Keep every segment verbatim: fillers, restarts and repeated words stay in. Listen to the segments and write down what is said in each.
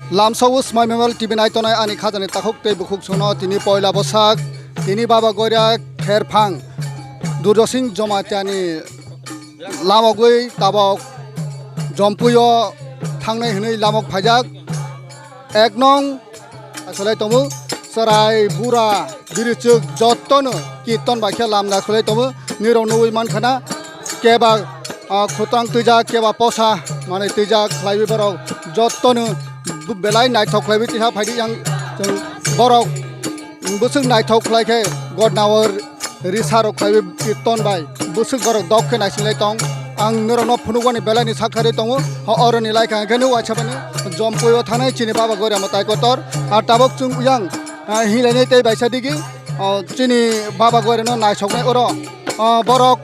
Lamsao Smai Memorial T V naitonai ani khajani takhuk tei bukhuk songno tini poila bwsak, tini Baba Goria Kherphang Durjosing Jomatiani lamogwi tabok Jompuio thangnai hwnwi lamok phaijak. Ek nong asolai tongo, chwrai, bura, birichwk jottono kirton bai khe lamna asolai tongo. Nirok nugwi mankha na keba, ah, khutrang twijak, keba posa manwi twijak khlaiwi borok jottono belai naithok khlaiwi tisa phaidi yang chwng borok bwswk naithok khlai khe godnaor risa rok khlaiwi kirton bai bwswk borok dok khe naisinglai tong. Ang norokno phunukmani belai ni sak thari tongo. Ho, oroni laikha hwnkhe nuk waisa bani Jompuio thanai chini Baba Goria mwtai kotor. Ar tabok chwng yang, ah, hinlainai tei baisa digi, oh, chini Baba Goria no naisoknai oro, oh, borok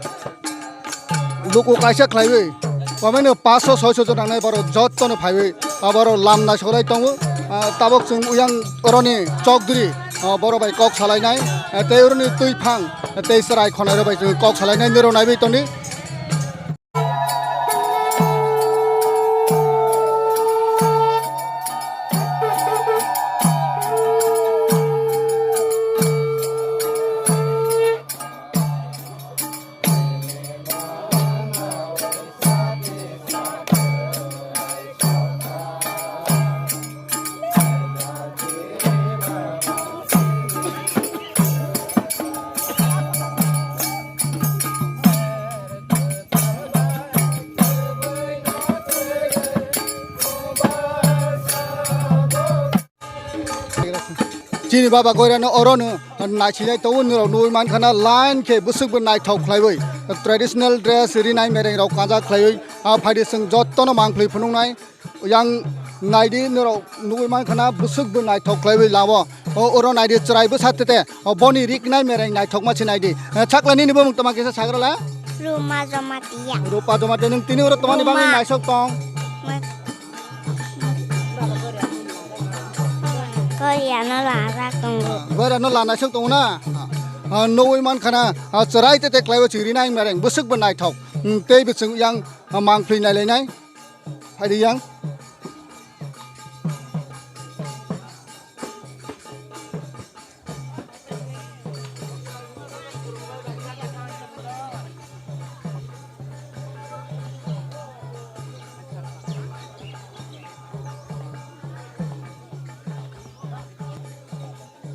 luku kaisa khlaiwi, kwmaino paanch sho soi sho jon nangnai borok jottono phaiwi, ah, borok lam naisoklai tongo. Ah, tabok chwng yang oroni chokdri, ah, borok bai kok salainai, ah, tei oroni twi phang, ah, tei chwrai khonai rok bai chwng kok salainai nirok naiwi tongdi. Chini Baba Goirano orono naisilai tongo, norok nugwi mankha na line khe bwswk bo naithok khlaiwi traditional dress rinai mereng rok kanja khlaiwi, ah, phaidi chwng jottono mangphlwi phunuknai. Yang naidi norok nugwi mankha na bwswk bo naithok khlaiwi lamo. O oro naidi chwrai bwsa tete, o boni riknai mereng naithokma se naidi. Eh, sakla nini bumung toma kisa sagrala? Ruma Jamatia. Rupa Jamatia, nwng tini oro tomani bagwi Ruma. Naisok tong? Ma-, Goirano lana tongo. Goirano lana sok tongo na? Ah, nugwi mankha na, ah, chwrai tete khlaiwi chwng rinai mereng bwswk bo naithok. Hmm, tei bo chwng yang, ah, mangphlwi nailainai. Phaidi yang.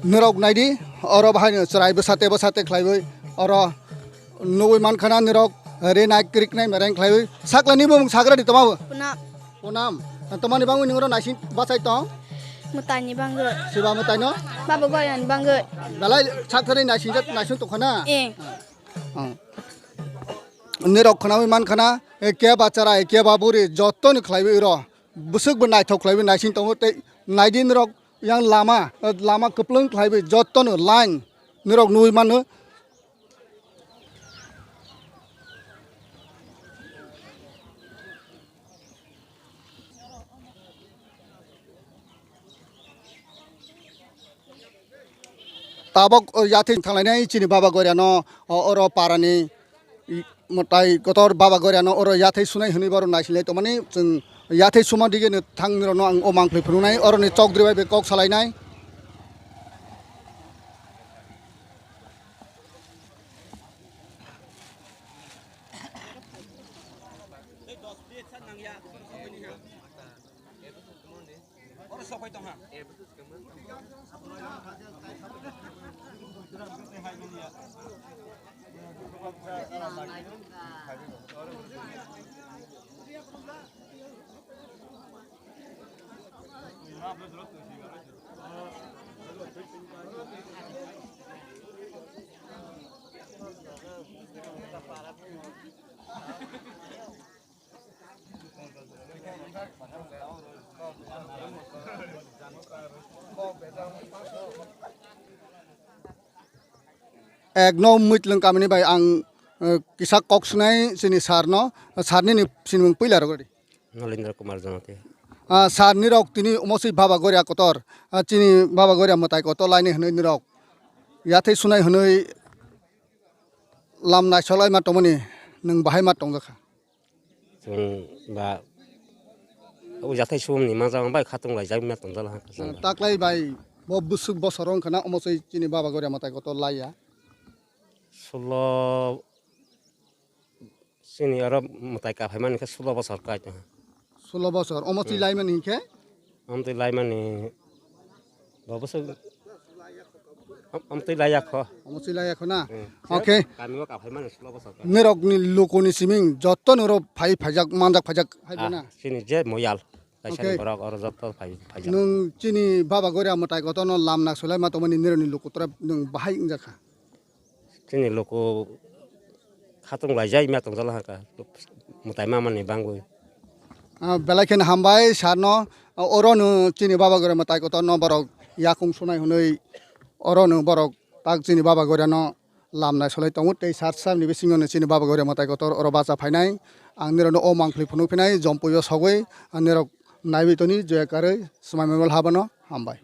Norok naidi, oro bahaino chwrai bwsate bwsate khlaiwi, oro nugwi mankha na norok rinai kriknai mereng khlaiwi. Sakla ni bumung sagra di toma bo? Punam. Punam. Tomani bangwi nwng oro naising bachai tong? Mwtaini bangwi. Siba mwtaino? Baba Goirani bangwi. Belai sakthari naising jat naising tongkha na? Eh. Oh. Nirok khwnawi mankha na, eh, keba chwrai, keba buri, jottoni khlaiwi iro. Bwswk bo naithok khlaiwi naising tongo tei naidi nirok yang lama, eh, lama kwplwng khlaiwi jottono line nirok nugwi mano. Tabok, o, yathai thanglainai chini Baba Goirano, o, oro parani, i, mwtai kotor Baba Goirano oro yathai sunai hwnwi borok naisinglai tongmani, chwng yathai suma digeno thang nirokno ang o mangphlwi phunuknai, oroni chokdri bai bai kok salainai. Ekno Muitlwng kamini bai ang, eh, kisa kok sunai chini sir no, sir nini sinimung puila rwgwdi. Nolendra Kumar Jamatia. Ah, sir, nirok tini omo si Baba Goria kotor, ah, chini Baba Goria mwtai kotor laini hwnwi nirok yathai sunai hwnwi lam naisolai ma tongmani nwng bahai ma tongjakha? Chwng ba O jathai sumni manjak bai khatung bai jai mya tong jala ha. Taklai bai bo busuk bosor wng khna omo chai chini baba goria mwtai kotor laiya. Sulo chini oro mwtai ka phaimani khe sulo bosor kai tong. Sulo bosor omo chai laimani hinkhe? Omo chai laimani bo bosor Am-, amtwi laiya kho. Amtwi laiya kho na? Hmm. Okay. Kami o kaphai mani sulo bosor kha. Nirok ni luku ni siming joto nirok phai phaijak, manjak phaijak hai bo na? Ah, chini je moyal. Kaisa ni borok oro joto phai, phaijak. Nwng chini baba goria mwtai kotor no lam nak sulai ma tongmani nirok ni luku tora nwng bahai wngjakha. Chini luku khatung bai jai mya tong jala haka. Mwtai mama ni bangwi. Ah, belai kheno hambai sir no. Ah, oro no chini baba gore mwtai kotor no borok yakung sunai hwnwi oro no borok tak chini baba gore no lam nai solai tongo tei sir sir ni bisingo no chini baba gore mwtai kotor oro bacha phainai. Ang nirok no o mangpili phunuk phinai jompui o sogwi ang nirok naiwi toni joya karwi swmai memel habano hambai.